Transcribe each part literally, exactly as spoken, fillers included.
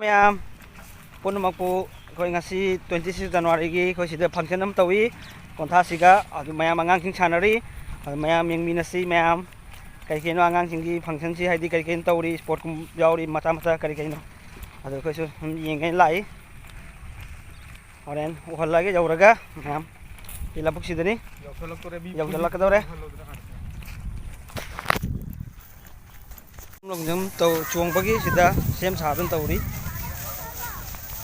ꯃꯌꯥꯝ ꯄꯨꯝꯅꯃꯛꯄꯨ ꯑꯩꯈꯣꯏ ꯉꯁꯤ twenty six January-ꯒꯤ ꯑꯩꯈꯣꯏ ꯁꯤꯗ function ꯑꯃ ꯇꯧꯏ ꯀꯣꯟꯊꯥꯁꯤꯒ꯫ ꯑꯗꯨ ꯃꯌꯥꯝ ꯑꯉꯥꯡꯁꯤꯡ ꯁꯥꯟꯅꯔꯤ꯫ ꯑꯗꯨ ꯃꯌꯥꯝ ꯌꯦꯡꯃꯤꯟꯅꯁꯤ꯫ ꯃꯌꯥꯝ ꯀꯔꯤ ꯀꯔꯤꯅꯣ ꯑꯉꯥꯡꯁꯤꯡꯒꯤ function-ꯁꯤ, ꯍꯥꯏꯗꯤ ꯀꯔꯤ ꯀꯔꯤꯅꯣ ꯇꯧꯔꯤ, sport ꯀꯨꯝ ꯌꯥꯎꯔꯤ, ꯃꯆꯥ ꯃꯆꯥ ꯀꯔꯤ ꯀꯔꯤꯅꯣ, ꯑꯗꯨ ꯑꯩꯈꯣꯏꯁꯨ ꯁꯨꯝ ꯌꯦꯡꯒꯦꯅ ꯂꯥꯛꯏ꯫ ꯍꯣꯔꯦꯟ ꯎꯍꯜꯂꯒꯦ ꯌꯧꯔꯒ ꯃꯌꯥꯝ꯫ ꯁꯤ ꯂꯧꯕꯨꯛꯁꯤꯗꯅꯤ꯫ ꯌꯧꯁꯜꯂꯛꯇꯣꯔꯦ, ꯃꯤ ꯌꯧꯁꯜꯂꯛꯀꯗꯧꯔꯦ꯫ ꯂꯣꯡꯖꯝ ꯇꯧ-, ꯆꯣꯡꯕꯒꯤ ꯁꯤꯗ ꯁꯦꯝ ꯁꯥꯗꯨꯅ ꯇꯧꯔꯤ꯫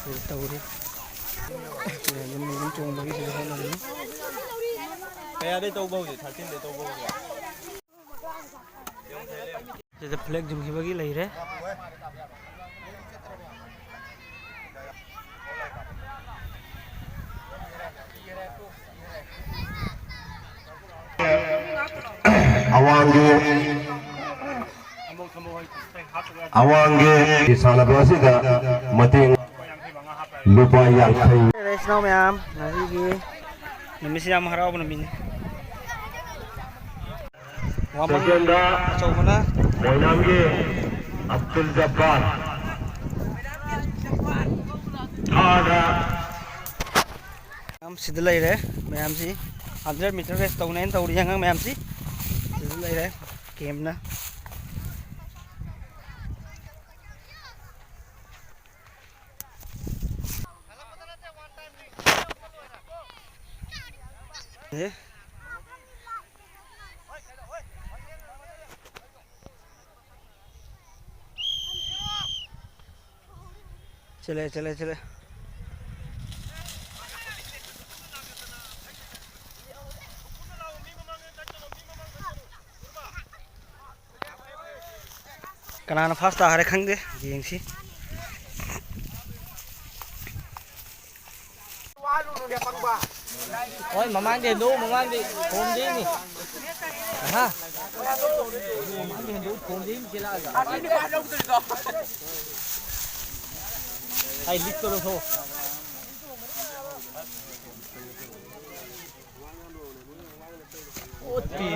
ꯁꯤꯗ ꯇꯧꯔꯤ꯫ ꯂꯣꯡꯖꯝ ꯆꯣꯡꯕꯒꯤ ꯁꯤꯗ ꯍꯣꯠꯅꯔꯤ꯫ ꯀꯌꯥꯗꯩ ꯇꯧꯕ ꯍꯧꯒꯦ? Thirteen-ꯗꯩ ꯇꯧꯕ ꯍꯧꯒꯦ? ꯁꯤꯗ flag ꯌꯨꯡꯈꯤꯕꯒꯤ ꯂꯩꯔꯦ꯫ ꯑꯋꯥꯡꯒꯤ, ꯑꯋꯥꯡꯒꯤ ꯁꯥꯟꯅꯕ ꯑꯁꯤꯗ ꯃꯇꯦꯡ ꯂꯨꯄꯥ ꯌꯥꯡꯈꯩ꯫ ꯂꯩꯁꯅꯥꯎ ꯃꯌꯥꯝ, ꯉꯁꯤꯒꯤ ꯅꯨꯃꯤꯠꯁꯤ ꯌꯥꯝ ꯍꯔꯥꯎꯕ ꯅꯨꯃꯤꯠꯅꯤ꯫ ꯋꯥꯃꯪ ꯁꯦꯀꯦꯟꯗ ꯑꯆꯧꯕꯅ ꯃꯣꯏꯅꯥꯝꯒꯤ ꯑꯕꯗꯨꯜ ꯖꯕꯥꯔ꯫ ꯊꯥꯔꯗ ꯃꯌꯥꯝ ꯁꯤꯗ ꯂꯩꯔꯦ꯫ ꯃꯌꯥꯝꯁꯤ hundred meter race ꯇꯧꯅꯦꯅ ꯇꯧꯔꯤ ꯑꯉꯥꯡ ꯃꯌꯥꯝꯁꯤ꯫ ꯁꯤꯗ ꯂꯩꯔꯦ camp-ꯅ꯫ ꯑꯦ꯫ ꯆꯦꯜꯂꯦ, ꯆꯦꯜꯂꯦ, ꯆꯦꯜꯂꯦ꯫ ꯀꯅꯥꯅ first ꯇꯥꯈ꯭ꯔꯦ ꯈꯪꯗꯦ, ꯌꯦꯡꯁꯤ꯫ ꯍꯣꯏ, ꯃꯃꯥꯡꯗꯤ ꯍꯦꯟꯗꯣꯛꯎ, ꯃꯃꯥꯡꯗꯤ ꯊꯣꯝꯗꯦꯅꯤ꯫ ꯑꯍꯥ꯫ ꯃꯃꯥꯡꯗꯤ ꯍꯦꯟꯗꯣꯛꯎ, ꯊꯣꯝꯗꯦꯅꯤ ꯆꯦꯜꯂꯛꯑꯒ꯫ ꯑꯩ ꯂꯤꯠꯇꯣ ꯂꯧꯊꯣꯛ꯫ ꯑꯣ ꯇꯦꯔꯤ꯫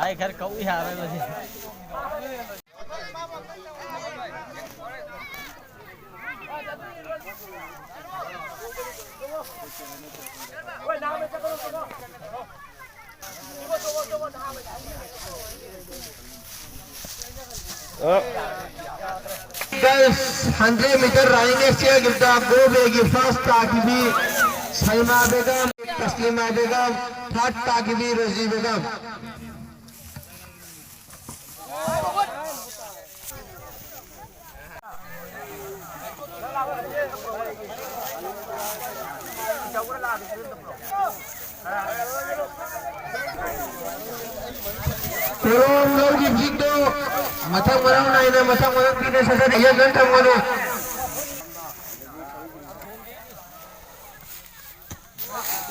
ꯑꯩ ꯈꯔ ꯀꯛꯎ ꯌꯥꯔꯣꯏ ꯃꯁꯤ꯫ Girls hundred meter running race ꯆꯦꯟꯈꯤꯕꯗ ꯒꯣꯕꯦꯒꯤ first ꯇꯥꯈꯤꯕꯤ ꯁꯜꯃꯥ ꯕꯦꯒꯝ, ꯇꯁꯂꯤꯃꯥ ꯕꯦꯒꯝ, third ꯇꯥꯈꯤꯕꯤ ꯔꯣꯖꯤ ꯕꯦꯒꯝ꯫ ꯀꯣꯂꯣꯝ ꯂꯧꯈꯤꯕꯁꯤꯡꯗꯣ ꯃꯊꯪ ꯃꯅꯥꯎ ꯅꯥꯏꯅ ꯃꯊꯪ ꯃꯅꯥꯎ ꯄꯤꯅ ꯁꯠ ꯁꯠ ꯏꯍꯟ ꯍꯟ ꯊꯝꯒꯅꯨ꯫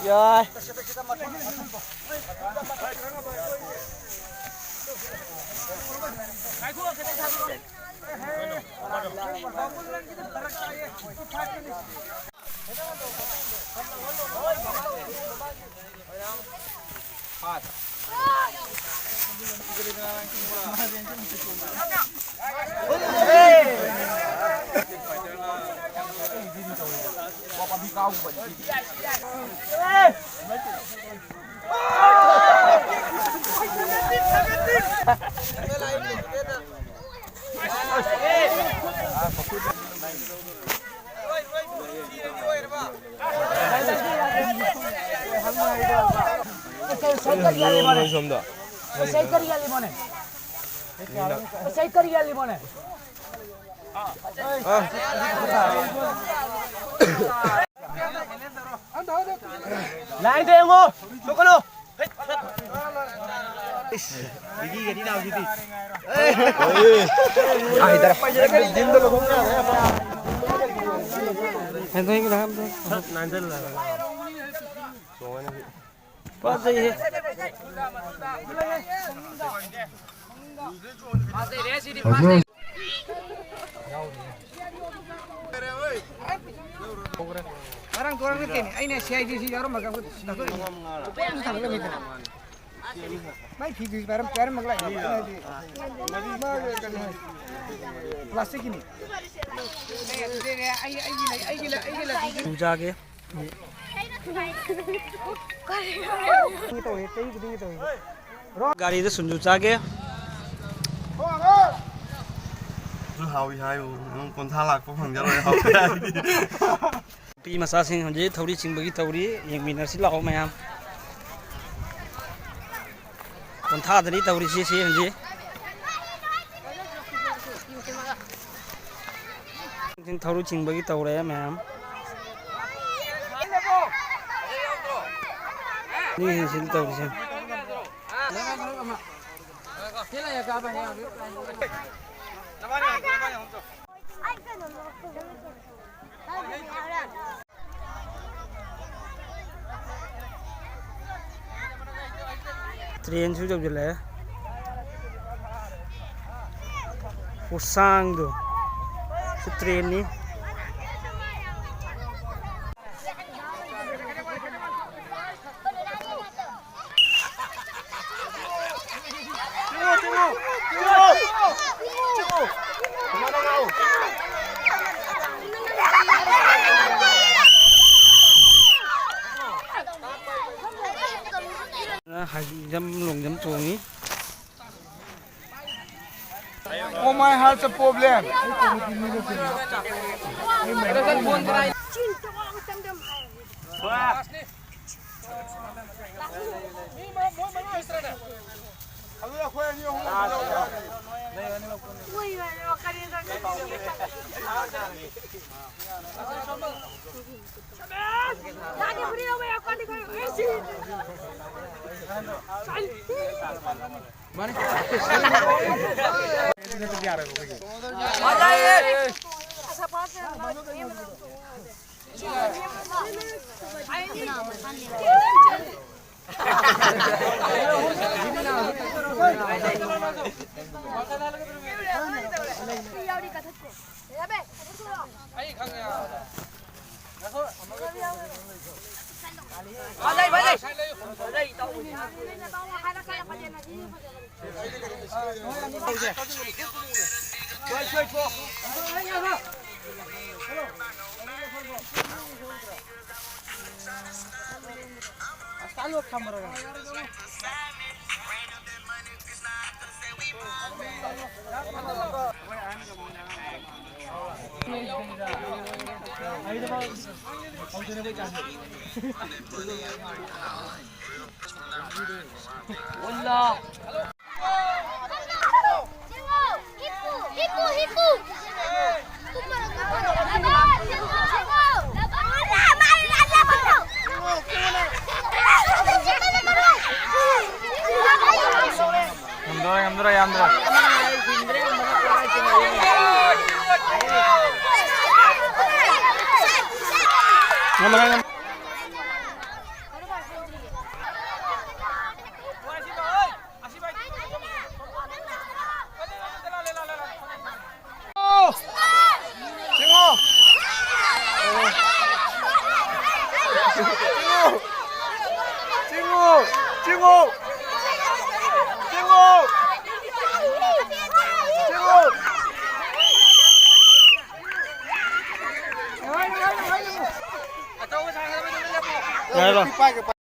ꯌꯥꯏ꯫ ꯁꯣꯝꯗ꯫ ꯂꯥꯏꯟꯗ ꯌꯦꯡꯉꯣ꯫ ꯁꯣꯛꯀꯅꯨ꯫ ꯉꯔꯥꯡ ꯊꯣꯔꯛꯅ ꯀꯩꯅꯤ ꯑꯩꯅ ꯁꯤ ꯑꯥꯏ ꯗꯤ ꯁꯤ ꯌꯥꯎꯔꯝꯃꯒ ꯑꯩꯈꯣꯏ ꯗꯥꯛꯇꯔ ꯏꯕꯣꯝ ꯄꯣꯠ ꯑꯃꯁꯨ ꯊꯥꯡꯒꯠꯂꯝꯃꯤꯗꯅ꯫ ꯃꯥꯏ ꯐꯤꯗꯨꯁꯨ ꯄꯥꯏꯔꯝ-, ꯄꯥꯏꯔꯝꯃꯒ ꯂꯥꯛꯑꯦ꯫ ꯃꯥꯗꯤ ꯃꯥꯒꯤ ꯀꯩꯅꯣ ꯄ꯭ꯂꯥꯁꯇꯤꯛꯀꯤꯅꯤ꯫ ꯇꯧꯖꯥꯒꯦ꯫ ꯇꯧꯋꯦ, ꯆꯍꯤ ꯈꯨꯗꯤꯡꯒꯤ ꯇꯧꯋꯦ꯫ ꯒꯥꯔꯤꯗ ꯁꯤꯡꯖꯨ ꯆꯥꯒꯦ꯫ ꯍꯥꯎꯏ ꯍꯥꯏꯌꯨ, ꯅꯪ ꯀꯨꯟꯊ꯭ꯔꯥ ꯂꯥꯛꯄ ꯐꯪꯖꯔꯣꯏ, ꯍꯥꯎꯏ ꯍꯥꯏꯔꯗꯤ꯫ ꯅꯨꯄꯤ ꯃꯆꯥꯁꯤꯡ ꯍꯧꯖꯤꯛ ꯊꯧꯔꯤ ꯆꯤꯡꯕꯒꯤ ꯇꯧꯔꯤ, ꯌꯦꯡꯃꯤꯟꯅꯁꯤ ꯂꯥꯛꯑꯣ ꯃꯌꯥꯝ꯫ ꯀꯨꯟꯊ꯭ꯔꯥꯗꯅꯤ ꯇꯧꯔꯤꯁꯤ ꯁꯤ ꯍꯧꯖꯤꯛ꯫ ꯊꯧꯔꯤ ꯆꯤꯡꯕꯒꯤ ꯇꯧꯔꯦ ꯃꯌꯥꯝ꯫ ꯃꯤꯁꯤꯡꯁꯤꯅ ꯇꯧꯔꯤꯁꯦ꯫ ꯇ꯭ꯔꯦꯟꯁꯨ ꯌꯧꯁꯤꯜꯂꯛꯑꯦ꯫ ꯈꯨꯁꯥꯡꯗꯣ꯫ ꯁꯤ ꯇ꯭ꯔꯦꯟꯅꯤ꯫ ꯍꯥꯏ ꯖꯝ, ꯂꯣꯡ ꯖꯝ ꯆꯣꯡꯉꯤ꯫ Oh my, heart's a problem. ꯉꯝꯗꯔꯦ, ꯉꯝꯗꯔꯦ, ꯌꯥꯝꯗ꯭ꯔꯦ꯫ ꯉꯝꯃꯔꯣꯏ, ꯉꯝ- ꯌꯥꯔꯦ, ꯂꯥꯎ꯫